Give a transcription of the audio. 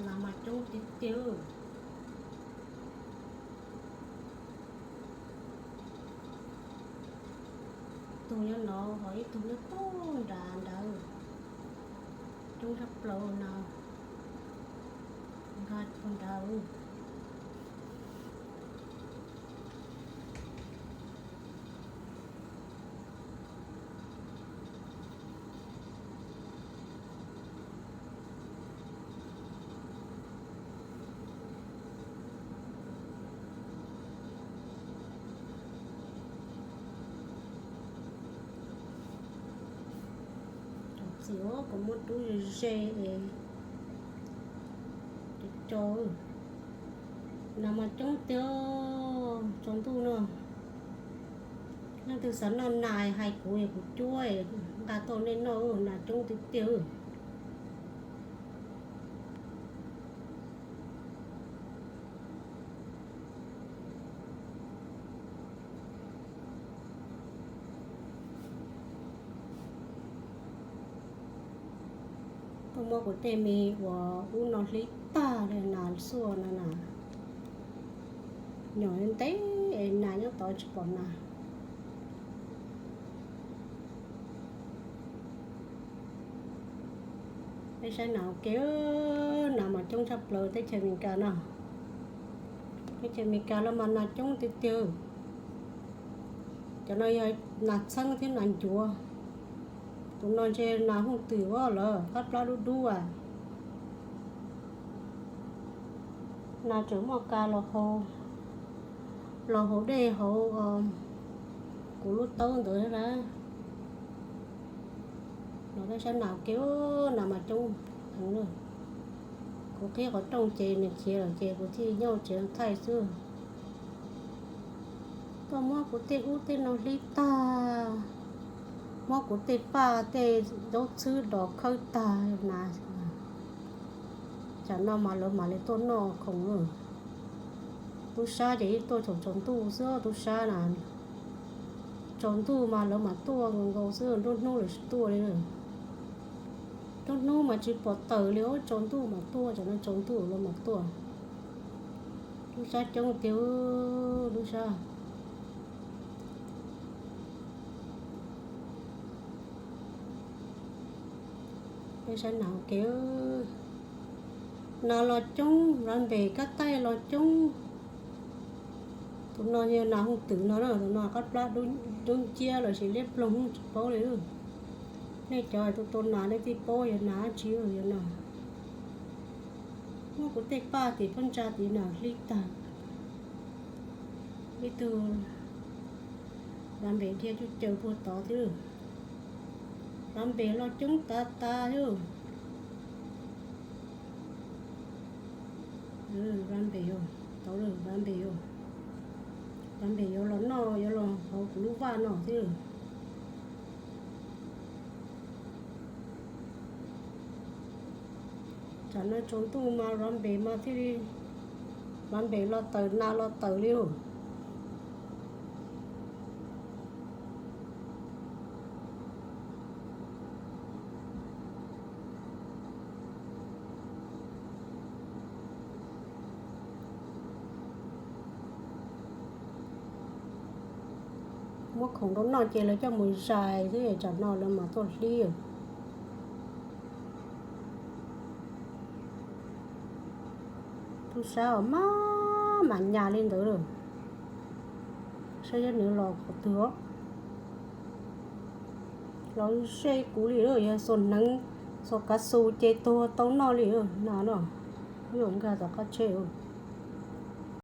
Nas mas coob tiag tiag. Tug nyob no ho ib tug nyob puag nrad nrad. Coob tshaj plaws na. Nkag puag nrad. Txiv, kuv muab rub ze ze es. Cov, nas mas coob tiag tsaus ntuj no. Leej twg xav noj nas hais kuv es kuv cuab nqa tuaj nej noj, nas coob tiag tiag. Tuaj muab kuv tej me uas ub no hlib tag li nas xuaj no na. Nyom ntev es nas nyob tod tsis pom nas. Peb saib nas ua ke, nas mas coob tshaj plaws teb chaws Amelikas no. Teb chaws Amelikas los mas nas coob tiag tiag. Cov no yog nas txheeb thiab nas ncuav. Tus no ntshe nas hooj twm lawm, qab plab dub dub as. Nas tseem muaj kas los haus, los haus dej hauv kuv lub taub ntawd na. Los peb saib nas ua ke, nas mas coob heev na. Kuv qhib qhov rooj ces nws khiav lawm ces kuv thiaj nyob tsev thaij xwb. Tuaj muab kuv tej ub tej no hlib tag, muab kuv tej paj tej ntaub txhwb dos khawb tag na. Tsam no mas lawv mam li tuaj noj khoom. Tub sab ces yeej tuaj thaum tsaus ntuj xwb tub sab na. Tsaus ntuj mas lawv mam tuaj nkaus xwb, nruab hnub lawv tsis tuaj li. Nruab hnub mas tsis pom tawm li, tsaus ntuj mas tuaj, tsam no tsaus ntuj lawv mam tuaj. Tub sab coob tiag, tub sab. Peb saib nas ua ke, nas los coob, las npem kab taij los coob. Tus no yog nas hooj twm no na, tus no qab plab dub nciab los sis liab ploog tsis paub li. Nej cov tus tau nas nej thiaj paub yog nas dab tsi yog no. Muab kuv tej paj tim phab ntsa tid nas hlib tag. Ib tug las npem dhia cuj caws puag tod thiab. Las npem los coob tas tas thiab. Las npem, tau las npem, las npem yuav los noj yuav los hauv kuv lub vaj no thiab. Tsam no tsaus ntuj mas las npem mas thiaj li, las npem los tawm nas los tawm li os. Muab khoom rau noj ces lawv coj mus zais xwb, tsam no lawv mam tuaj hlib. Tub sab os, maj mam nyas li ntawd lawm. Saib nws los qhov twg os. Los ze kuv li, yog xuas hneev, xuas kav xus ces tuag tau noj li nas no. Wb yuav nkag tom qab tsheb.